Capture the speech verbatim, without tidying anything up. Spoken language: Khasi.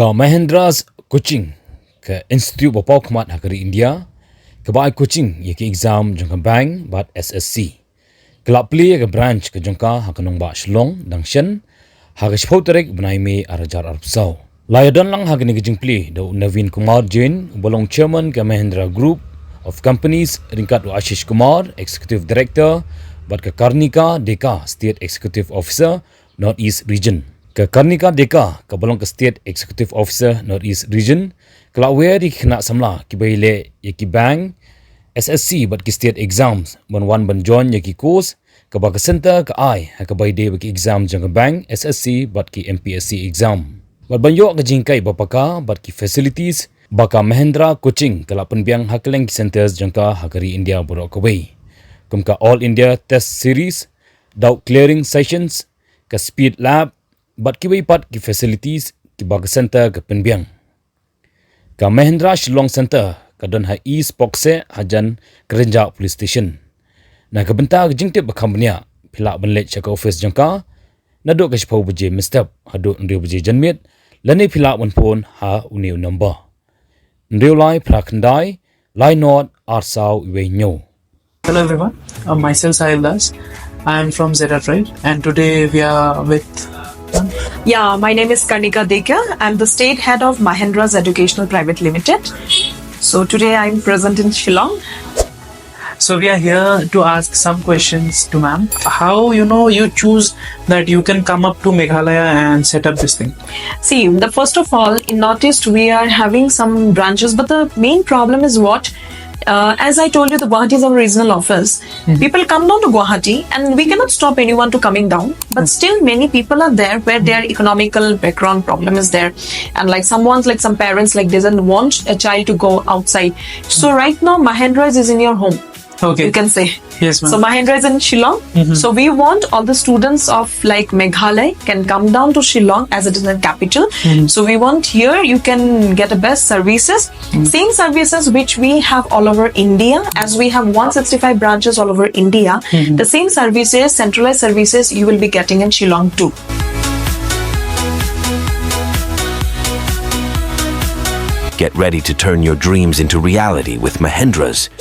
Ka Mahendra's Coaching, ka institute ba paw khmat ha ka ri India, kaba ai coaching ïa ki exam jong ka bank bad S S C, ka la plie ïa ka branch ka jong ka ha ka nongbah Shillong dang shen ha ka shiphew tarik bnai May ar hajar arphew saw. La ïadon lang ha kane ka jingplie da u Naveen Kumar Jain, uba long chairman ka Mahindra Group of Companies, ryngkat u Ashish Kumar, executive director, bad ka Karnika Deka, state executive officer, North East Region. Ka Karnika Deka, kaba long ka state executive officer North East Region, ka la wer ïa ki khynnah samla kiba ïaleh ïa ki bank, S S C bad ki state exams ban wan ban join ïa ki course kaba ka center ka ai ha kaba ïadei bad ki exam jong ka bank, S S C bad ki M P S C exam. Bad ban ïoh ka jinghikai ba paka bad ki facilities, ba ka Mahindra Coaching ka la pynbiang ha kylleng ki centers jong ka ha ka ri India baroh kawei, kum ka All India Test Series, Doubt Clearing Sessions, ka Speed Lab, bad kiwei pat ki facilities kiba ka center ka pynbiang. Ka Mahindra Shillong Center ka don ha East Pokse, hajan Krenjah Police Station. Na ka bynta ka jingtip ba kham bniah, phi lah ban leit sha ka office jong ka naduh ka shiphew baje mynstep haduh hynriew baje janmiet, lane phi lah ban phone ha une u number: hynriew lai phra khyndai lai nod ar saw wei hynñiew. Hello everyone, uh, myself Sahil Das. I am from Zeta Trade, and today we are with. Yeah, my name is Karnika Dekia. I'm the state head of Mahindra's Educational Private Limited. So today I'm present in Shillong. So we are here to ask some questions to ma'am. How, you know, you choose that you can come up to Meghalaya and set up this thing? See, the first of all, in Northeast we are having some branches, but the main problem is what, uh, as I told you, the Guwahati is our regional office. People come down to Guwahati, and we cannot stop anyone to coming down. But still, many people are there where their economical background problem is there, and like someone's, like, some parents, like, doesn't want a child to go outside. So right now, Mahindra is in your home. Okay. You can say. Yes, ma'am. So Mahindra is in Shillong. So we want all the students of, like, Meghalaya can come down to Shillong, as it is a capital. So we want here you can get the best services, same services which we have all over India, as we have one sixty-five branches all over India. The same services, centralized services, you will be getting in Shillong too. Get ready to turn your dreams into reality with Mahindra's.